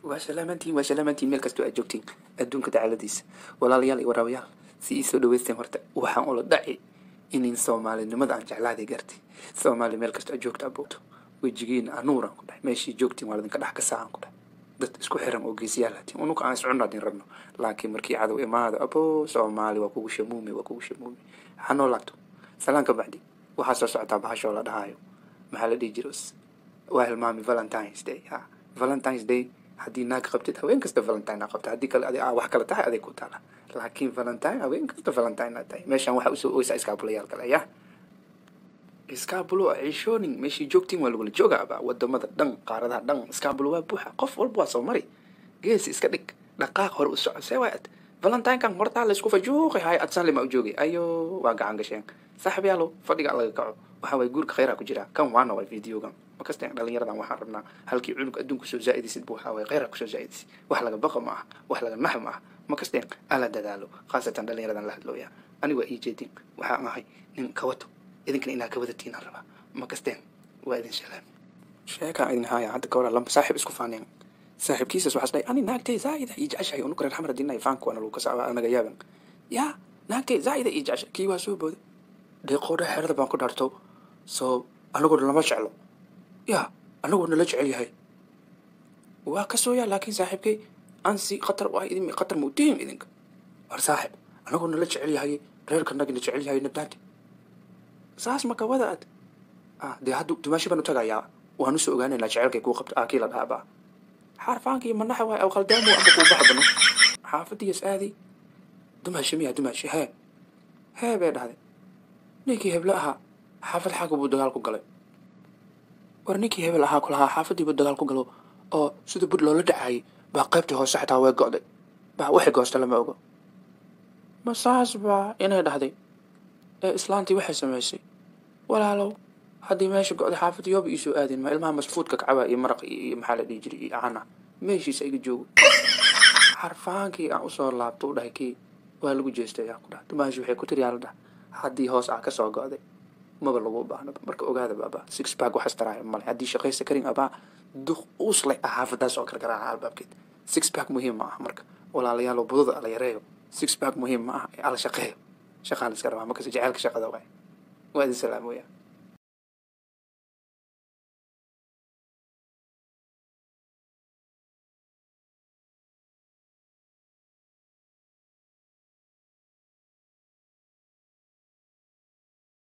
Waa salaamantiin, waa salaamantiin meel kastoo aad joogtiin adduunka dacaladiisa. Walaalayaal iyo waraabayaal, si ii soo dhaweysteen horta waxaan ula dhaci inin soomaalinimada aan jeclaaday gaartay. Soomaali meel kastoo aad joogta abooto, wejigiina anuuraan ku dhahay, meeshii joogtiin waa ladinka dhex kasaa aan ku dhahay. Dad isku xiran oo geesiyaal hatiin, unuka aan iscunno hadin rabno, laakiin markii cadow imaado abo Soomaali waa kugu shamuumi, waa kugu shamuumi. Hanoo laabto salaan ka bacdi waxaa soo socotaa bahashoo la dhahaayo, maxaa la dhihi jiray, waa hilmaami, Valentine's Day. Ha, Valentine's Day. Haddii naag qabtid haween kasta Valentine aa qabta, haddii kale adi aa wax kale tahay aday ku taala, laakiin Valentine haween kasta Valentine aa tahay. Meeshaan waxaa usoo oysaa iskaabulayaal kale ya iskaabulo ciishoonin. Meeshii joogtiin waa lagula jooga abaa, wadamada dhan, qaaradaha dhan iskaabulo waa buuxa, qof walba waa soo mari. Geesi iska dhig, dhaqaaq, hore u soco. See waay ad Valentinekan hortaa laysku fajuuqi hay ad salima u joogay ayo waa gacan gasheen. Saaxiibyaalo, fadhiga laga kaco, waxa waye guurka khayraa ku jira. Kan waana waay videogan makasta dhalinyaradan waxaan rabnaa halkii cunug adduunka soo zaa'idisid bu waxaa waye khayraa kusoo zaa'idisid. Wax laga baqa ma aha, wax laga nax ma aha. Makasteen ala dadaalo, khaasatan dhalinyaradan la hadlooya. Aniga waa ii jeedin, waxaan ahay nin kawato, idinkana inaa kawadatiin aan rabaa. Makasteen waa idin salaam. Sheekaan idin haaya hadda ka waran, lamba saaxiib isku faaneen. Saaxiibkiisas waxaas dhahay, ani naagtay zaa'ida ii jeceshahay. Unuka reer Xamar hadii faanka waana lagu kasacaa anaga yaaban yaa naagtay zaa'ida ii jeceshahay. Kii waa soo booday, deeqoodha xerada baan ku dhaarto, soo anagoo lama jeclo ya anagoo nala jecel yahay waa ka soo yaa. Laakiin saaxiibkay ansi khatar waa idin, khatar muutiim idinka. War saaxib, anagoo nala jecel yahay, reerka nagina jecel yahay, nabdaante saas ma kawada ad ah. Dee hadda dumaashi baan u tagayaa, waan usoo ogaanaynaa jecelkay kuu qabto. Ah, kii la dhahaa baa xaarfaankii manaxa waay aw khaldaamu amba kuu baxbano xaafadiyas aadi. Dumaashi miya? Dumaashi hee hee bay dhahday. Ninkii heblo ahaa xaafad xagga buu dagaal ku galay. War ninkii hebel ahaa kulahaa xaafadii buu dagaal ku galo oo sida bud loola dhacayay baa qaybtii hoose xataa way go'day, baa waxay goosta lama ogo. Ma saas baa inay dhahday ee islaantii waxay samaysay, walaalow haddii meesha go'day xaafadda yooba iisoo aadin, ma ilmaha masfuudka kacaba iyo maraq iyo maxaa la dhihi jiray iyo caana meeshiisa iga joogo. Xarfaankii aan usoo laabto u dhahay kii waa lagu jeestay ayaa ku dhahay. Dumaashi waxay ku tiri yaa la dhahay, haddii hoos ah ka soo go'day maba lagu baahnaba. Marka ogaada baaba, six pack waxaas taraaya male haddii shaqaysa karin abaa duq uslay ah xaafadaas oo gargaraaca albaabkeed. Six pack muhiim ma aha. Marka walaalayaalo, budada ala yareeyo, six pack muhiim ma aha ee ala shaqeeyo, shaqaa la iska rabaa. Markasta jaceylka shaqada waay. Waa idin salaamoya.